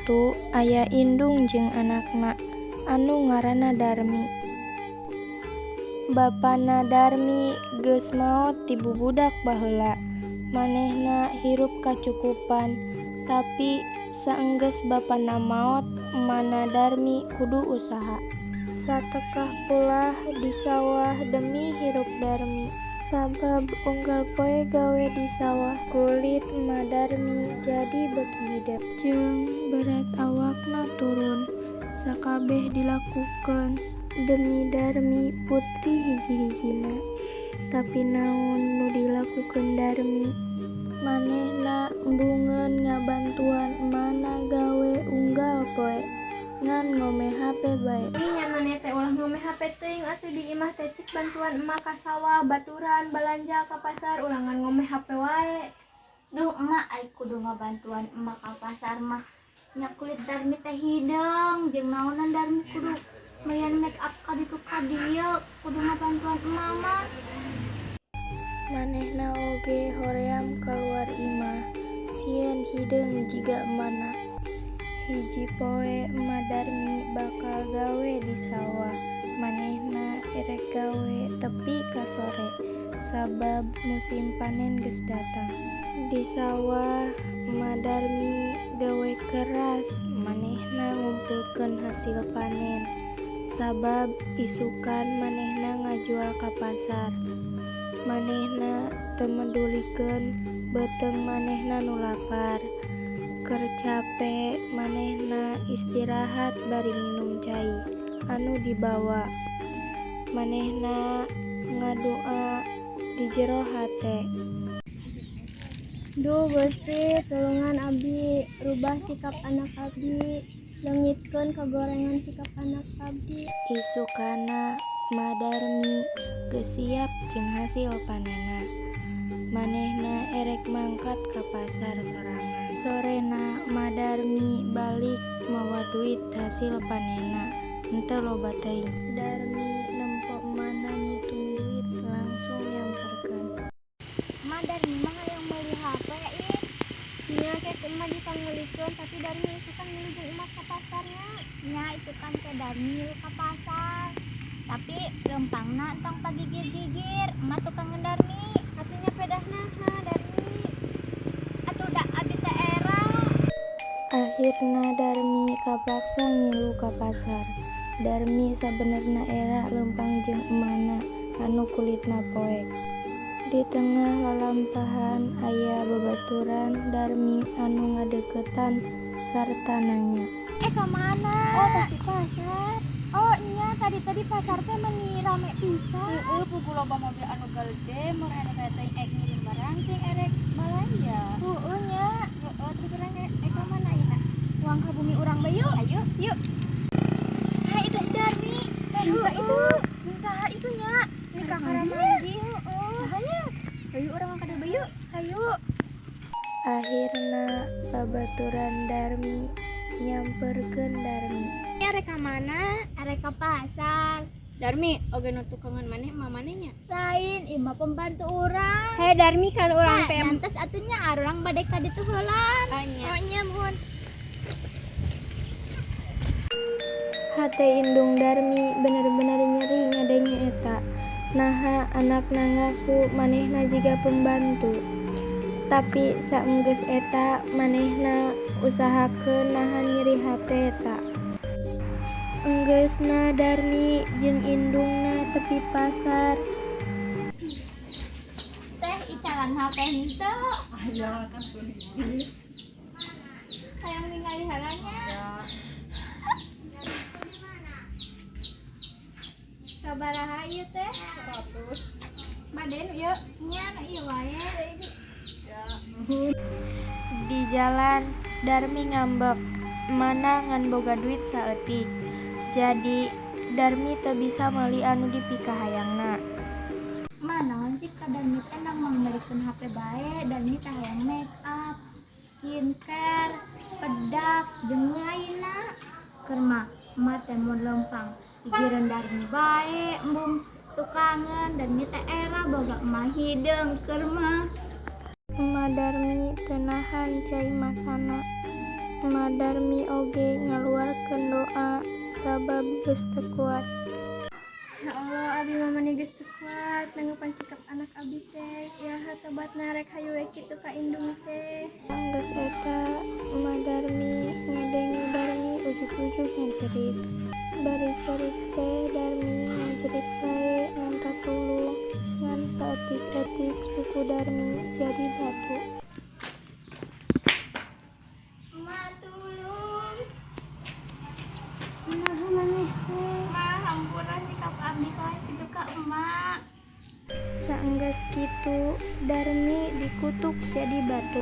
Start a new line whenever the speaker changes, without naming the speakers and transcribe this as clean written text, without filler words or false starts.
Waktu aya indung jeung anakna anu ngaranna Darmi. Bapana Darmi geus maot ti bubudak baheula. Manehna hirup kacukupan, tapi saenggeus bapana maot emana Darmi kudu usaha. Satekah pulah di sawah demi hirup Darmi. Sabab unggal poe gawe di sawah, kulit Ema Darmi jadi beuki hideung jeung berat awakna turun. Sakabeh dilakukeun demi Darmi putri hiji-hijina. Tapi naon nu dilakukeun Darmi? Manehna embungeun ngabantuan emana gawe unggal poe, ngan ngome hape bae.
Nya maneh teh ulah ngome hape teuing atuh di imah teh, cik bantuan emak ka sawah, baturan balanja ka pasar, ulah ngan ngome hape wae.
Duh emak, ai kudu ngabantuan emak ka pasar mah nya kulit Darmi teh hideung, jeung naonan Darmi kudu melian make up ka ditu ka dieu, kudu ngabantuan emak mah.
Manehna oge hoream kaluar imah, sieun hideung jiga emana. Hiji poe Ema Darmi bakal gawe di sawah. Manehna erek gawe tepi ka sore, sabab musim panen geus datang. Di sawah Ema Darmi gawe keras, manehna ngumpulkeun hasil panen, sabab isukan manehna ngajual ka pasar. Manehna teu medulikeun beuteung manehna nu lapar. Keur cape manehna istirahat bari nginum cai anu dibawa. Manehna ngadua di jero hate.
Duh Gusti, tulungan abdi, rubah sikap anak abdi, leungitkeun kagorengan sikap anak abdi.
Isukanna Ma Darmi geus siap jeung hasil panenna. Manehna erek mangkat ka pasar sorangan. Sorena Ma Darmi balik mawa duit hasil panenna, henteu loba teuing. Darmi nempo emana ngitung duit langsung nyamperkeun.
Emak, Darmi mah hayang meuli hape ih.
Nya ke ku emak dipangmeulikeun, tapi Darmi isukan milu jeung emak ka pasar nya.
Nya, isukan ke Darmi milu ka pasar. Tapi lempangna entong pagigir-gigir, emak tukangeun Darmi.
Atuh nya pedah naha Darmi?
Atuh da abi teh era.
Akhirna Darmi kapaksa ngilu ka pasar. Darmi sabenerna era leumpang jeung emana anu kulitna poek. Di tengah lalampahan aya babaturan Darmi anu ngadeuketan sarta nanya.
Eh, ka mana?
Oh, tos di pasar.
Oh nya, tadi tadi pasar teh meuni rame pisan.
Heeh, puguh loba mobil anu gede, meureun anu teh erek ngirim barang ting erek balanja.
Heeh nya.
Heeh, terus urang ka mana ayeuna?
Urang ka bumi urang bae yuk.
Ayo.
Yuk. Hai, itu si Darmi. Eh,
Bisa
itu. Jeung saha itu nya? Nikah karamagi, heeh. Saha nya? Ayo urang ka dieu yuk. Ayo.
Akhirna babaturan Darmi nyamperkeun Darmi.
Erek ka mana?
Arek ka pasar.
Darmi, oge nu tukangan maneh emak maneh nya?
Lain, ieu mah pembantu urang.
Hei Darmi, kan urang
Nah,
teh.
nyantos atuh nya, urang bade ka ditu heulan.
Oh nya.
Oh nya, muhun.
Hate indung Darmi bener-bener nyeri ngadenge eta. Naha anakna ngaku manehna jiga pembantu. Tapi saenggeus eta manehna usahakeun nahan nyeri hate eta. Enggeusna Darmi jeung indungna tepi pasar.
Teh, icalan HP henteu?
Aya kan hiji.
Hayang ningali heula nya. Sabaraha ieu teh?
100.
Bade nu ieu? Nya, nu ieu wae.
Ya.
Di jalan Darmi ngambek, emana ngan boga duit saeutik. Jadi Darmi teu bisa meuli anu dipikahayangna.
Mah, naon sih ka Darmi teh nang mangmeulikeun HP bae, Darmi teh hayang make up, skincare, bedak, jeung nu lainna. Keur mah emak teh mun leumpang gigireun Darmi bae, embung tukangeun, Darmi teh era boga emak hideung keur mah.
Ema Darmi teu nahan cai matana. Emak Darmi oge ngaluarkeun doa sabab geus teu kuat.
Ya Allah, abi mah mani geus teu kuat nanggepan sikap anak abi teh. Iraha tobatna, rek hayu we kitu ka indung teh.
Geus eta, Emak Darmi ngadenge Darmi ujug-ujug ngajerit. Bari cerik teh Darmi ngajerit bae menta tulung, ngan saeutik-eutik suku Darmi jadi batu.
Emak, tulung.
Kumaha maneh teh?
Mak, hampura sikap abdi kawas kitu ka emak.
Saenggeus kitu, Darmi dikutuk jadi batu.